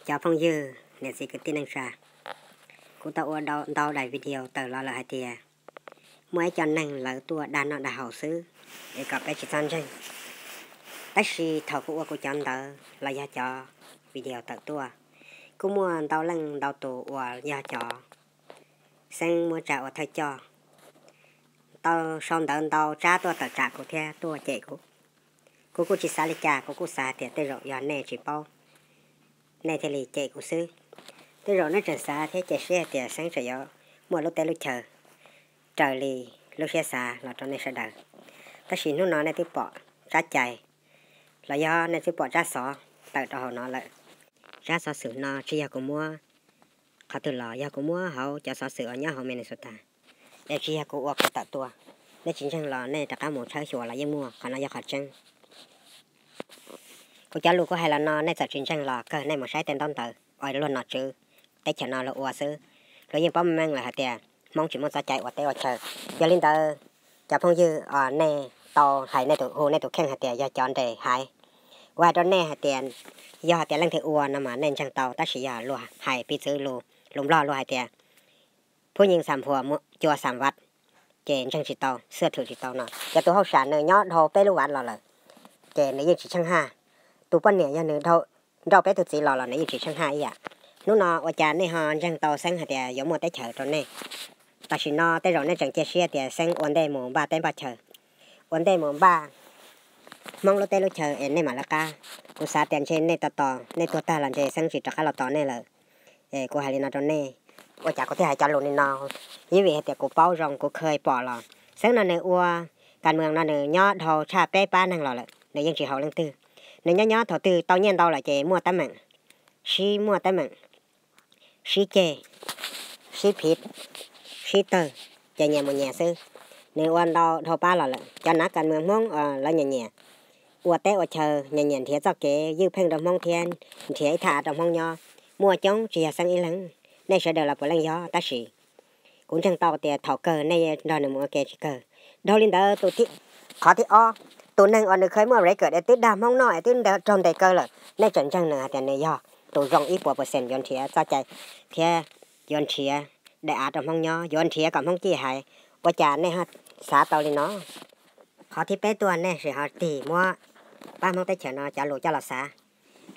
Cov phooj ywg, niam txiv kwv tij neej tsa, kuv tau ua ntau daim video tawm los lawm hais tias muaj ib co neeg lawv tuaj dag noj dag haus xwb, es kom peb tsis txhob ntseeg. Tab sis thaum kuv ua kuv cov ntawv los yog cov video tawm tuaj, kuj muaj ntau leej ntau tus uas yog cov Xeeb muab tsa ua thawj coj, tau sau ntawv ntau tsab tuaj tawm tsam kuv thiab tuaj cem kuv. Kuv kuj tsis xav li cas, kuv kuj xav hais tias tej zaum yog nej tsis paub, nej thiaj li cem kuv xwb. Tej zaum nej tseem xav thiab cia siab hais tias Xeeb tseem yuav muaj lub teb lub chaw raws li lub siab xav los rau nej sawv daws. Tab sis hnub no nej twb pom tsab cai, los yog nej twb pom tsab xov tawm rau hauv no lawm. Tsab xov xwm no tsis yog kuv muab qhov twg los, yog kuv muab hauv cov xov xwm uas nyob hauv Minnesota, es tsis yog kuv ua kuv tawm tuaj. Nej tsis ntseeg los nej rov qab mus tshawb xyuas los yeej muaj, qhov no yog qhov tseeb. Kuv cov lus kuv hais los no nej txawm tsis ntseeg los kawg nej mus saib tej ntaub ntawv uas luag nom tswv teb chaws no luag ua xwb, luag yeej paub meej lawm hais tias Hmoob tsis muaj txoj cai ua teb ua chaw. Yog li ntawd, cov phooj ywg, nej tau hais nej tus hu nej tus kheej hais tias yog cov nres haiv. Kuv hais rau nej hais tias yog hais tias leej twg ua no mas nej ntseeg tau, tab sis yog luag hais piv txwv lus, lus Nplog luag hais tias phub nyeej xam phuas cua xam vav, ces ntseeg tsis tau, xwm thwm tsis tau no. Cov tus hauj sam nws nyob dhau peb lub vav los lawm, ces nws yeej tsis tsheej haj. Tus poj niam yog nws nrauj peb tus txiv los los nws yeej tsis tsheej haj ib yam. Hnub no ua cas nej ho ntseeg tau Xeeb hais tias yuav muaj teb chaws rau nej? Tam sim no tej zaum nej tseem cia siab tias Xeeb ua ntej mus npaj teb npaj chaw, ua ntej mus npaj Hmoob lub teb lub chaw es nej mam lawv qab. Kuv xav tias ntshe nej tos tos nej tuag tag los ntshe Xeeb tsis rov qab los tos nej lawm. Es kuv hais li no rau nej, ua cas kuv thiaj hais cov lus li no? Yeej vim hais tias kuv paub zoo, kuv kha pom los Xeeb no nws ua kas mws no nws nyob dhau tshaj peb pab neeg los lawm, nws yeej tsis haus leej twg. Nws nyob nyob thaum twg tau nyiaj ntau lawm ces muaj teeb meem, sib muaj teeb meem, sib ceg, sib phiv, sib tawg, ces nyias mus nyias xwb. Nws ua ntau dhau pab los lawm, cov nav kas mws Hmoob lawv nyias nyias ua teb ua chaw, nyias nyias nrhiav txoj kev ywj pheej rau Hmoob thiab nrhiav ib thaj av rau Hmoob nyob, muaj coob tsis yog Xeeb ib leeg, nej sawv daws los puav leej yog. Tab sis kuv ntseeg tau tias thaum kawg nej nrog nws mus ua ke tsis kawg. Dhau li ntawd, qhov thib ob, tus neeg uas nws kha muaj record es twb dag Hmoob noj es twb raug ntes kaw lawm, nej tseem ntseeg nws hais tias nws yog tus zoo ib puas percent yuav nrhiav txoj cai thiab yuav nrhiav daim av rau Hmoob nyob, yuav nrhiav kom Hmoob cij haiv. Ua cas nej ho xav tau li no? Qhov thib peb tuaj, nej sim ho tig muab pab Hmoob teb chaws no cov lus coj los xav.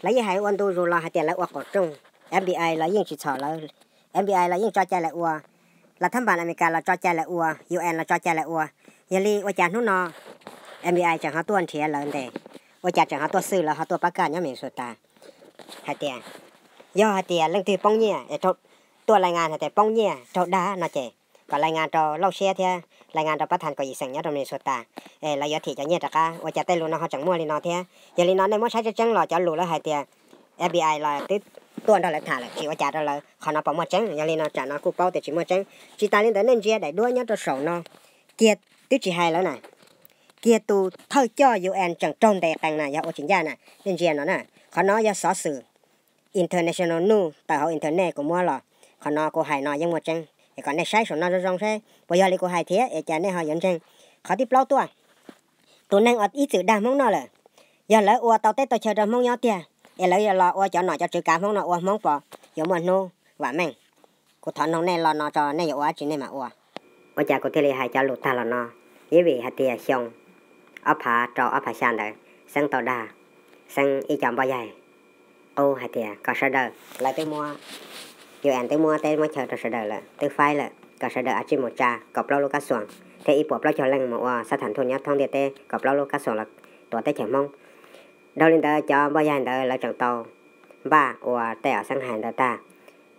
Lawv yeej hais ua ntu zus los hais tias lawv ua qaum rooj, FBI los yeej tsis txhom lawv, FBI los yeej tso cai lawv ua, lav thab npas Amelikas los tso cai lawv ua, UN los tso cai lawv ua. Yog li ua cas hnub no FBI tseem ho tuaj nrhiav lawv ntes? Ua cas tseem ho tuaj xwj lawv ho tuaj pab kaj nyob Minnesota hais tias yog hais tias leej twg poob nyiaj es tuaj lai ngas hais tias poob nyiaj raug dag no ces kom lai ngas rau Lauj Siab thiab lai ngas rau pab thas kaum yim xeem nyob rau Minnesota, es lawv yuav thim cov nyiaj rov qab. Ua cas tej lus no ho tseem muaj li no thiab? Yog li no nej muab saib tseeb tseeb los cov lus lawv hais tias FBI los twb tuaj nrog lawv tham lawm, tsis ua cas rau lawv, qhov no puas muaj tseeb? Yog li no tsam no kuj paub tias tsis muaj tseeb. Tsis tas li ntawd nej ntsia daim duab nyob rau saum no, kiag twb tsis hais lawv na, kiag tus thawj coj UN tseem raug ntes qees na, yog ua tsis ncaj na, nej ntsia no na. Qhov no yog xov xwm international news tawm hauv internet kuv muab los, qhov no kuv hais no yeej muaj tseeb, es kom nej saib saum no zoo zoo seb puas yog li kuv hais thiab es cas nej ho yuav ntseeg. Qhov thib plaub tuaj, tus neeg uas ib txwm dag Hmoob noj lawm, yog lawv ua tau teb tau chaw rau Hmoob nyob tiag, es lawv los ua cov nom cov tswv kav Hmoob no ua Hmoob puas yuav muaj hnub vam meej? Kuv thov noog nej lo no tso, nej yuav ua dab tsi nej mam ua. Ua cas kuv thiaj li hais cov lus tag los no? Ib vim hais tias xyoo ob phav rau ob phav xya ntawd, Xeeb tau dag Xeeb ib co npoj yaig qub hais tias kom sawv daws, lawv twb muab, UN twb muab teb muab chaw rau sawv daws lawm, twb faib lawm, kom sawv daws a tsij mus tsa kaum plaub lub kab xuas thiab ib puas plaub caug leej mus ua xab tham thuj nyob thoob ntiaj teb kaum plaub lub kab xuas los tuav teb chaws Hmoob. Dhau li ntawd cov npoj yaig ntawd lawv tseem tau npaj ua tej uas Xeeb hais ntawd tag.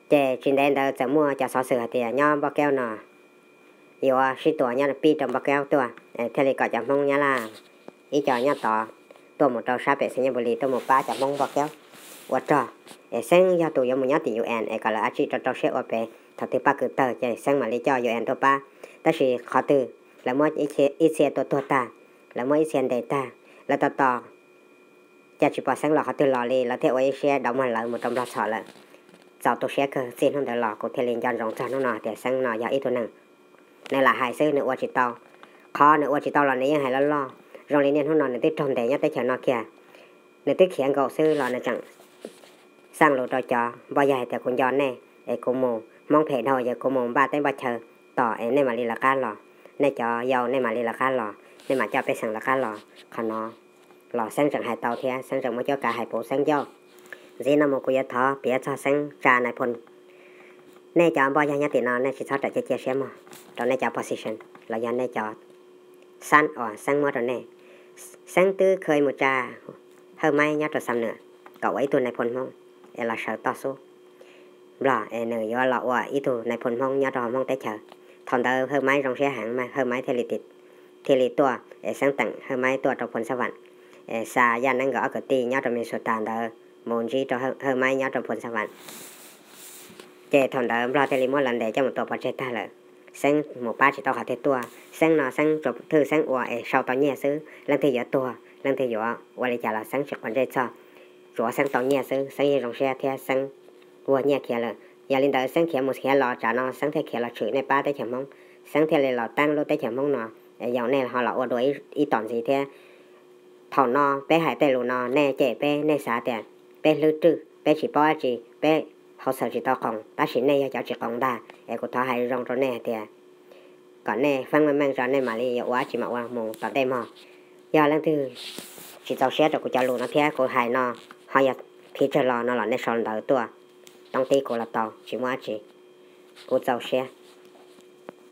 Ces tsis ntev ntawd txawm muaj cov xov xwm hais tias nyob Npoj Kaub no yuav sib tua nyob pib rau Npoj Kaub tuaj, thiaj li kom cov Hmoob Nyab Laj ib co nyob tod tuaj mus rau sab pem Xeev Nyob Npu Lis tuaj mus pab cov Hmoob Npoj Kaub ua rog. Es Xeeb yog tus yuav mus nyob tim UN es kom lawv a tsij rau rau siab ua pem, thaum twg paj kws tawg ces Xeeb mam li coj UN tuaj pab. Tab sis qhov twg lawv muab ib txhia tua tuag tag, lawv muab ib txhia ntes tag, lawv tos tos cas tsis pom Xeeb los qhov twg los li, lawv thiaj ua ib siab dauv muag lawv mus rau Nplog txhom lawm. Txaus tu siab kawg, txij hnub ntawd los kuv thiaj li nco ntsoov txog hnub no tias Xeeb no yog ib tug neeg nws lam hais xwb, nws ua tsis tau. Qhov nws ua tsis tau los nws yeej hais loj loj. Zoo li niaj hnub no nws twb raug ntes nyob teb chaws no kiag, nws twb khiav nkaum xwb los nws tseem xaj lus rau cov npoj yog hais tias kuv nco nej es kuv mus, Hmoob phem dhau ces kuv mus npaj teb npaj chaw tos es nej mam li lawv qab los. Nej cov yau nej mam li lawv qab los, nej mam coj pej xeem lawv qab los. Qhov no los Xeeb tseem hais tau thiab Xeeb tseem muaj cuab kav hais puv Xeeb ncauj. Ntxiv no mus kuv yuav thov piav txog Xeeb tsa nais phoo. Nej cov npoj yog nyob tim no nej tsis txhob rawm cia cia siab mog rau nej cov position los yog nej cov xab uas Xeeb muab rau nej. Xeeb twb kha mus tsa Hawj Maib nyob rau Xam Nuam kom ua ib tug nais phoo Hmoob es los sawv toj xub Nplog es nws yuav los ua ib tug nais phoo Hmoob nyob rau hauv Hmoob teb chaws. Thaum ntawd Hawj Maib zoo siab heev mas Hawj Maib thiaj li tuaj es Xeeb teem Hawj Maib tuaj rau Phoo Xab Vam, es xa Yaj Neeb nkawd ob kwv tij nyob rau Minnesota ntawd mus ntsib rau Hawj Maib nyob rau Phoo Xab Vam. Ces thaum ntawd Nplog thiaj li muab lawv ntes coj mus tua pov tseg tag lawm. Xeeb mus pab tsis tau qhov twg tuaj, Xeeb no Xeeb tsuas thwj Xeeb ua es sau tau nyiaj xwb, leej twg yuav tuag leej twg yuav ua li cas los Xeeb tsis quav ntsej txog, tsuav Xeeb tau nyiaj xwb Xeeb yeej zoo siab thiab Xeeb vuag nyiaj khiav lawm. Yog li ntawd Xeeb khiav mus khiav los tsam no Xeeb thiaj khiav los tshwm nej pab teb chaws Hmoob, Xeeb thiaj li los teeb lub teb chaws Hmoob no, yaum nej ho los ua dua ib tom ntxiv thiab. Thaum no peb hais tej lus no nej cem peb, nej xav tias peb hlwb rwj, peb tsis paub dab tsi, peb hauv xaws tsis tau qoos, tab sis nej yog cov tsis qoos ntag es kuv thov hais zoo rau nej hais tias kom nej feeb meej meej tso nej mam li yuav ua dab tsi mam ua mus tom ntej mog. Yog leej twg tsis txaus siab rau kuv cov lus no thiab kuv hais no ho yog phiv tsawg los no los nej sau ntawv tuaj, toob tib kuv los tau tsis muaj dab tsi. Kuv txaus siab.